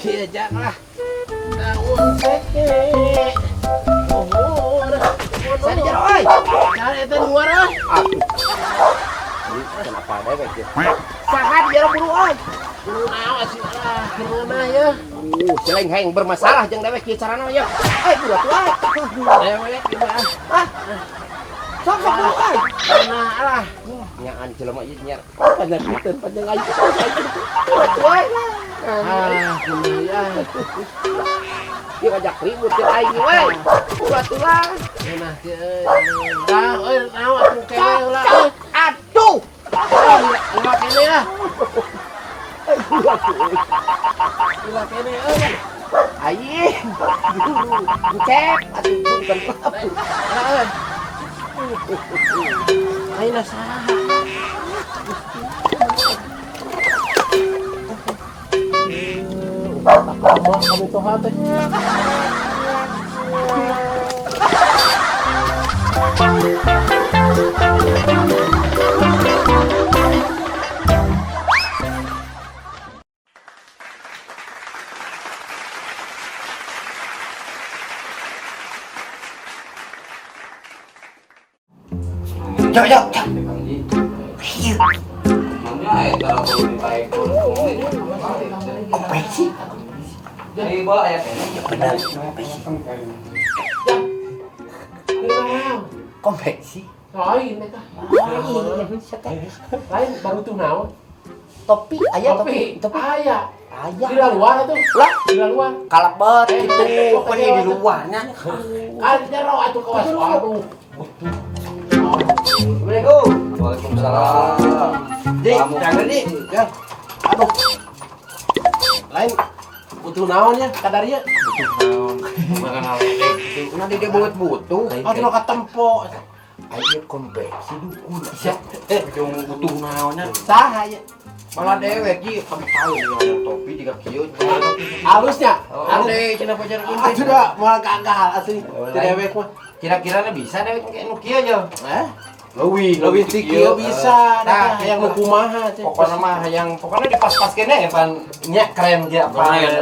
Iya, jangan lah. Daun seke. Oh, Saya di jero euy. Cari eta luar ah. Aduh. Kenapa dewek ya? Saha di jero buru euy. Buru naon asih lah, keunah ya. Celeng heng bermasalah jeung dewek ieu carana ya. Euy, buru atuh euy. Dewek ieu ah. Ah. Sok sok buru euy. Keunah lah. Nyaan jelema ieu nyar. Panjang piteun, panjang ayu. Buru atuh euy. Ah, keunah ya. Ieu ngajak ribut jeung aing euy. Buru atuh lah. Keunah teh euy. Dah, euy naon atuh kewe lah euy. Aduh. Lewat kene lah. Buru atuh euy. Lewat kene euy. Aing. Bucep atuh bukan Lah euy. Ayeuna saha? Kamu kamu tuh hati. Jok jok jok. Konveksi. Ya benar, konveksi. Konveksi. Lain eta. Lain baru tuh naon? Topi aya topi. Topi. Aya. Aya. Di luar atuh. Lah, Di luar. kalebet gitu. Pokoknya di luarnya. Ah, di jero atuh kawas. Aduh. Assalamualaikum. Waalaikumsalam. Di, jangan di. Ya. Aduh. Lain butuh naon ya kadarnya? Nanti dia banget butuh. Aduh katempo. Ayo konveksi dukun. Ya. Butuh naonnya. Saha ya? Malah dewek ji kami tahu nih topi jika kieu. Halusnya. Halus deh cenah pacar Aduh dah moal gagal asli. Di dewek mah. Kira-kira bisa dewek kayak nu kieu aja. Eh? Leuwih, Leuwih ti kieu bisa. Nah, Nah, yang nu kumaha cek. Pokoknya mah yang pokoknya dipas-paskeun ya pan nya keren ge apa.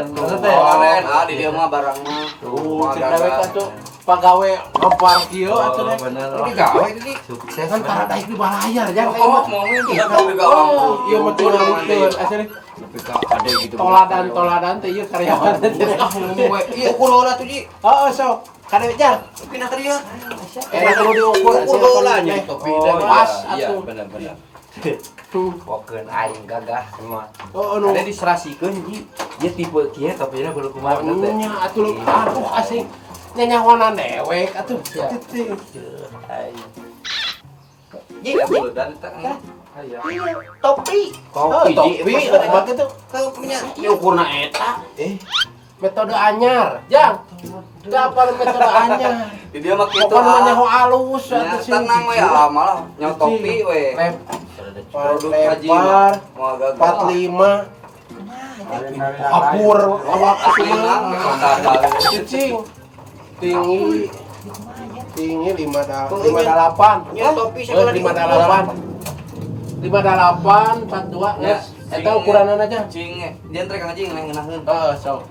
Maksudnya Keren, ah di dia mah barang mah. Tuh, cek dewek atuh pagawe ngampar kieu atuh deh. Bener. Ini gawe ini. Sukses. Kan para daik di balayar jangan Oh, mau ini Oh, iya mah tingalikeun asli. Ada gitu. Toladan-toladan teh ieu karyawan teh. Ah, ngomong we. Iya ukur heula tuh, Ji. Heeh, sok. Kadewek jar. Pindah ka dieu. Enak kudu diukur Ukur heula nya topi Oh, dan pas iya, atuh. bener bener. Tuh. Pokeun aing gagah semua. Oh, anu. Ada diserasikeun ji. Dia tipe kieu topina kudu kumaha teh. Nya atuh aduh asing. Nyanyahonan dewek atuh. Teuing. Ji, Dan eta. topi. Oh, Topi ji. topi mah kitu. Kau punya Ukurna eta. Metode anyar, Jang. Teu apal metode anyar. Di dia mah kitu. Pokokna mah nyaho alus Ya, atuh sih. tenang we ah malah nyaho topi we. Produk haji Lebar mah gagal. 45. Kapur awak Asli mah gagal. Cicing. Tinggi tinggi 58. Nya topi segala 58. 58 42 Ya, geus. Eta ukuranan aja. Cing, jentre Kang Haji ngeunaheun. Heeh, sok.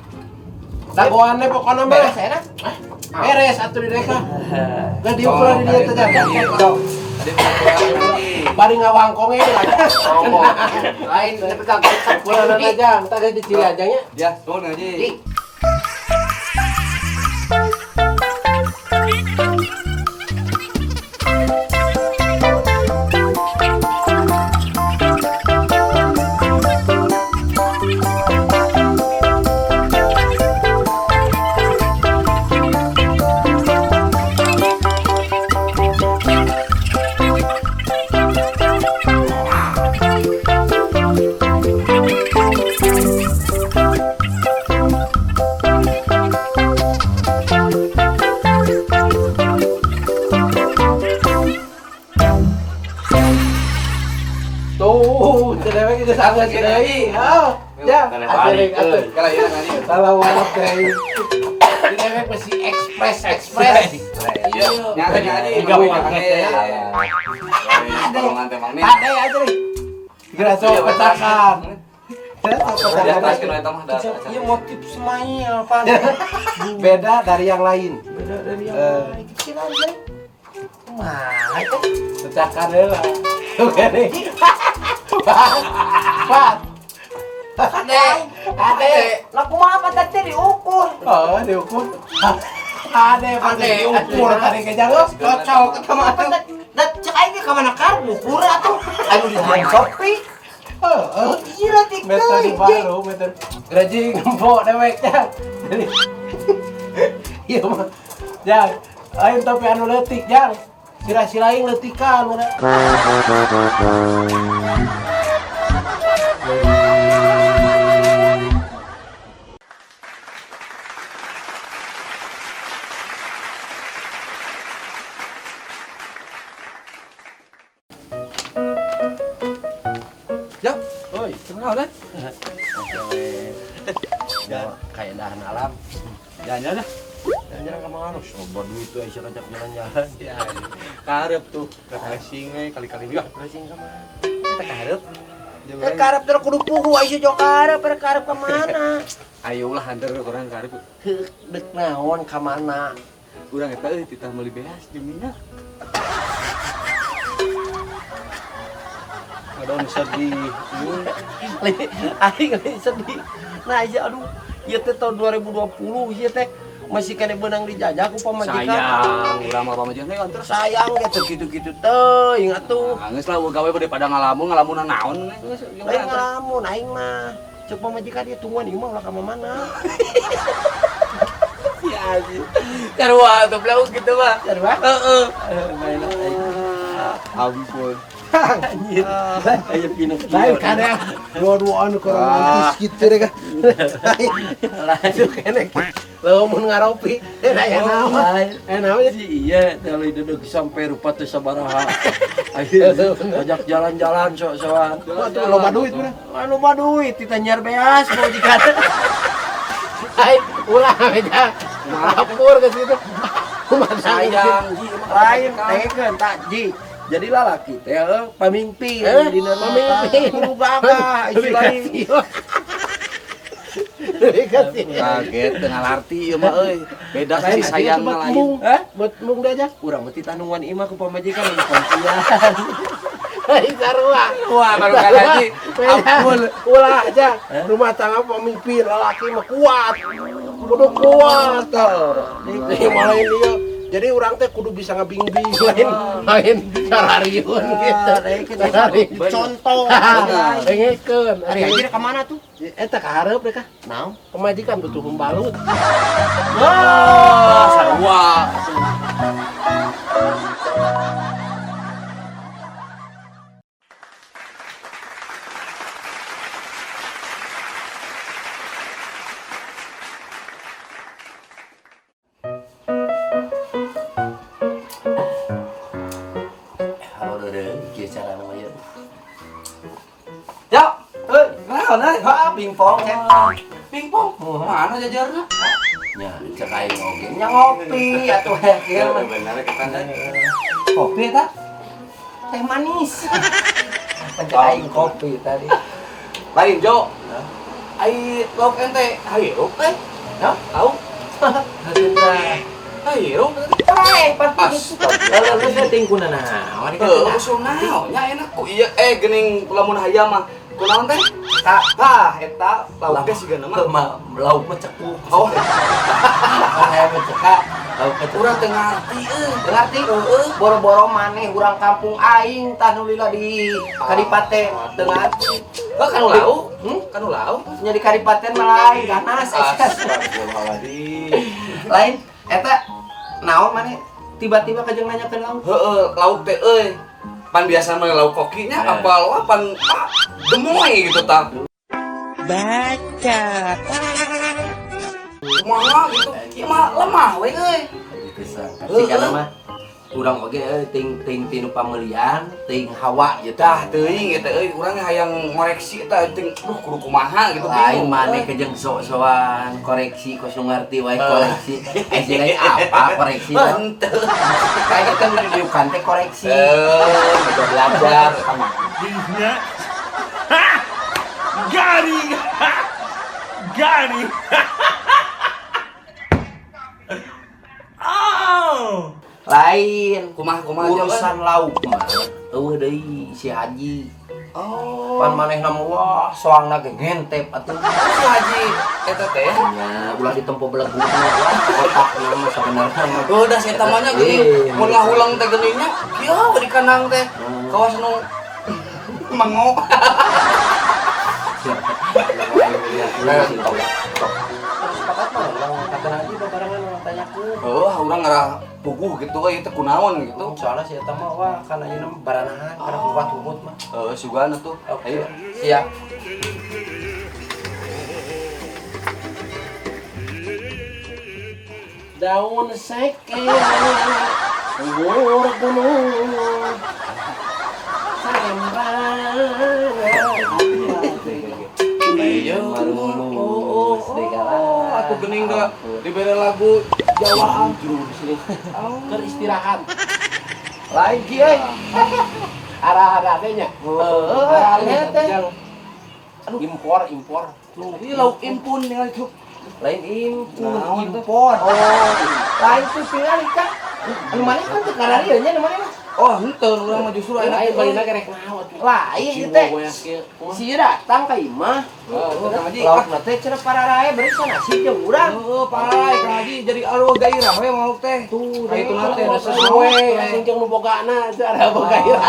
Dagoannya pokoknya mah. Beres enak. Beres atuh di deka. Geus diukuran di dieu teh jang. Sok. Ada ukuran Haji. Bari ngawangkong ge lah. Lain tapi kagak Ukuranan aja, entar geus dicili aja nya. Ya, nuhun Haji. Ji. Tuh, cedewek geus anggeus deui. Heuh. Ya, atuh atuh. Kala ieu Kang Haji. Salah deui. Cedewek mesti ekspres ekspres. Iya. Nya Kang Haji. Tiga paket ya. Tolongan teh Mang Min. Ade aja nih. Geura sok petakan. Iya motif smile pan. Beda dari yang lain. Beda dari yang lain. Kecil aja. Mana itu? Pecahkan heula. Oke nih. Pak. Ade. Ade. Lah kumaha pantat teh diukur? Oh, diukur. Ade pantat diukur tadi ke jalan. Cocok eta mah. Da cek aing ge ka mana kar ukur atuh. Anu di Shopee. Heeh. Iya leutik metode baru, metode gaji ngempok deweknya. Iya mah. Jang, lain tapi anu leutik, Jang. Sirah-siraing leutikan mana. Ya, oi, kenal kan? Ya, kayak dahan alam. Jalan-jalan dah. Jalan-jalan ke mana? Coba duit tuh Aisyah ngajak jalan-jalan. Ya, karep tuh. Refreshing we kali-kali juga. Refreshing ke mana? Kita karep. Eh karep terus kudu pugu Aisyah jauh karep, karep karep ke mana? Ayo lah antar orang karep. Heuh, dek naon ka mana? Urang eta euy titah meuli beas jeung minyak. Adon sedih. Aing sedih. Nah, iya aduh, ieu teh tahun 2020 ieu teh masih kene beunang dijajah ku pamajikan. Sayang, urang mah pamajikan teh antar sayang gitu gitu-gitu teuing atuh. Nah, geus lah gawe daripada ngalamun, ngalamunan naon geus lain ngalamun aing mah. Cek pamajikan ieu tungguan ieu mah ulah ka mana. Si anjing. Sarua atuh blau gitu mah. Sarua? Heeh. Ampun. Anjir. Aya Pinocchio. Lain kadang dua-duaan ku romantis gitu deh kan. Lain kene. Lamun ngaropi, teh aya naon? Aya naon sih iya, teh duduk sampai rupa teh sabaraha. Ajak jalan-jalan sok-sokan. Atuh loba duit mah. Loba duit tita nyiar beas pamajikan. Ai, ulah beda. Lapor ke situ. Sayang, lain tekeun tak ji. Jadi lalaki teh pamimpin dina pamimpin kudu gagah istilahnya. Kaget teu ngalarti ieu mah euy. Beda sih sayang mah lain. Hah? Mung diajak. Urang mah titanuan imah ku pamajikan anu kuncian. Hei sarua. Wah, baru kali ampun. Ulah aja. Rumah tangga pemimpin lalaki mah kuat. Kudu kuat. Ieu mah lain ieu. Jadi orang teh kudu bisa ngabingbing lain lain sarariun gitu. Contoh. Dengekeun. Ari aja ka mana tuh? Eta ka hareup deh kah? Naon? Pemajikan butuh pembalut. Wah, sarua. Pingpong, pingpong, mana jajarna? Ya, cek aing oge. Nya ngopi atuh ieu mah. Bener kita kopi eta? Teh manis. Cek aing kopi tadi. Lain Jo. Ai lauk ente hayu teh. Hah? Lauk. Hayu. Eh, pas. Lalu teh tingkuna naon? Heuh, usum naon nya enak ku ieu geuning lamun hayam mah. Kunaon teh? Tah, eta lauk ge sigana mah. Lauk mah cekuk. Oh. Hayam mah cekak, lauk mah cekak. Urang teu ngarti euy. Teu ngarti heueuh, boro-boro maneh urang kampung aing tah nu lila di Kadipaten teu ngarti. Heuh kanu lauk? Kanu lauk? Nya di Kadipaten mah lain ganas. Astagfirullahaladzim. Lain eta naon maneh tiba-tiba kajeng nanyakeun lauk? Heueuh, lauk teh euy. Pan biasa mah lauk kokinya apal pan gemoy gitu tah. Baca. Kumaha gitu. Ieu mah lemah we euy. Pisan. Sigana mah urang oge ting ting tinu pameulian, ting hawa ieu tah teuing eta euy urang hayang ngoreksi tah ting duh kudu kumaha gitu lain maneh kejeng sok-sokan koreksi kos nu ngarti wae koreksi. Eh apa koreksi? Henteu. Kayak kan didiukan teh koreksi. Udah belajar sama. Hah? Got Got him! Got him! Oh! Lain Kumaha kumaha urusan lauk mah eueuh deui si Haji. Oh. Pan manehna mah wah soangna ge ngentep atuh. Si Haji eta teh. Nya ulah ditempo belegugna wah otakna mah sabenerna mah. Oh, da si eta mah nya geuning mun ngahulang teh geuning nya kieu di kandang teh. Kawas nu mango. Sepakat mah urang kata Haji babarengan urang tanyakeun. Oh, urang ngarah puguh gitu euy teh kunaon gitu. Soalnya si eta mah wah kana ayeuna mah baranahan kana hubat-hubut mah. Heeh, sugan atuh. Ayo. Siap. Daun seke luhur gunung Salembangan. Marulus Oh, atuh geuning da dibere lagu Jawa Juru di sini. Keur istirahat. Lain kieu euy. Arah-arah teh nya. Heeh, teh. Impor, impor. Ini lauk impun ningali tuh. Lain impun, Naon teh? impor. Oh, lain tuh tingali kan. Anu maneh kan teu kararieu nya anu maneh mah. Oh, henteu urang mah justru Lain ayeuna balina kerek naon atuh. Lain ieu teh. Si ieu datang ka imah. Heeh, Kang Haji. Laukna teh cenah pararae beri sanasi jeung urang. Heeh, pararae Kang Haji jadi arwah gairah we mauk teh. Tuh, Ka itu teh Sesuai asing jeung nu bogana teu ada boga gairah.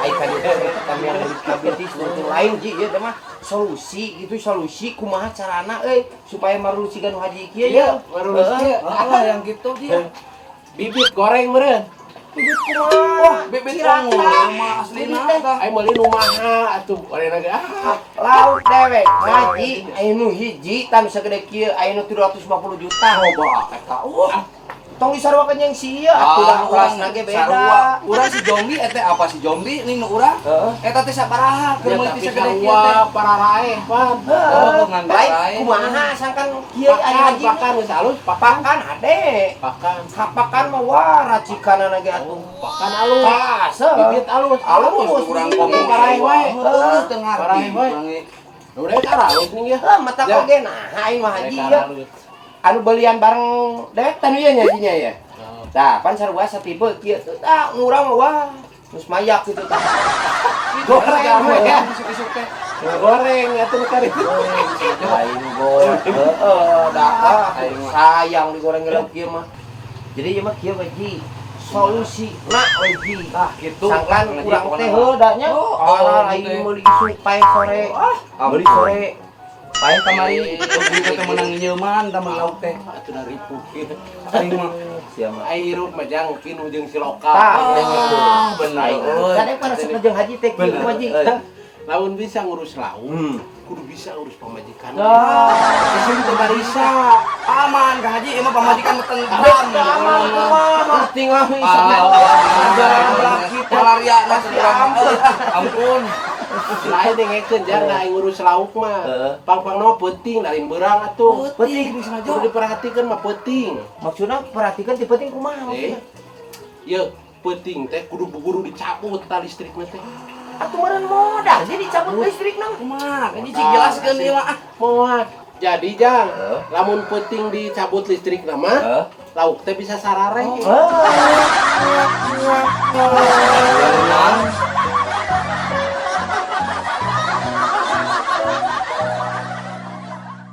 Ai ka dieu teh kami yang diabetes tuh lain ji ieu teh mah solusi gitu solusi kumaha carana euy supaya marulus siga nu haji kieu Iya, ya. marulus kieu. Heeh, yang gitu dia. Bibit goreng meureun. Bibit kumaha? Wah, bibit unggul mah aslina tah. Aing meuli nu maha atuh gorengna ge ah. Lauk dewek ngaji aya nu hiji tan sagede kieu aya nu 350 juta Loba eta. Wah, tong disaruakeun jeung si ieu atuh da kelasna ge beda. Sarua. Urang si zombie eta apa si zombie ning nu urang? Heeh. Eta teh sabaraha keur Ya, meuli tapi sagede kieu teh. sarua pararaeh pan. Oh, ngan Lain paraeh. kumaha sangkan kieu aya Pakan, haji. pakan geus alus, pakan. Pakan ade. Pakan. Pakan mah wah racikanana ge atuh. Pakan alus. Kasep. Bibit alus. Alus. Urang komo Paraeh wae. Heeh, teu ngarti. Paraeh wae. Urang ge. Udah kan alus nih ya. Heuh, mata Ya. oge nah aing mah haji ya. Alus. Anu belian bareng dewek teh nu ieu nya hajinya ya. Tah, pan sarua satipe kieu tuh tah urang mah wah geus mayak kitu tah. Goreng we ya. Isuk-isuk teh. Goreng atuh kari. Lain goreng. Heeh, dah sayang digoreng ge lauk kieu mah. Jadi ieu mah kieu we ji. Solusi na we ji. Tah kitu. Sangkan urang teh heuh da nya. Oh, Alah lain teh. meuli isuk paeh sore. Meuli sore. Paeh kamari. Ieu teh meunang nyeuman tah meuli lauk teh. Atuh da ripuh kieu. Aing mah Sia mah. Aing hirup mah jang kinu jeung si lokal. Tah, Ah, bener euy. Kadang pada jeung haji teh kieu Bener, haji. euy. Lamun bisa ngurus lauk, kudu bisa urus pamajikan. Sing teu barisa. Aman Kang Haji, ieu mah pamajikan mah tentram. Aman kumaha tinggal Ah, malaria na urang. Ampun. Lain dengekeun jang da aing ngurus lauk mah. Heeh. Pang-pangna mah peuting da lain beurang atuh. Peuting. Kudu diperhatikeun mah peuting. Maksudna perhatikan ti peuting kumaha Eh. maksudna? Ye, peuting teh kudu buru dicabut ta listrikna teh. Atuh meureun modal jadi dicabut listrik nang. Kumaha? Kan cik jelaskeun ieu mah. Moal. Jadi jang, lamun peuting dicabut listrik mah, lauk teh bisa sarare. Nah,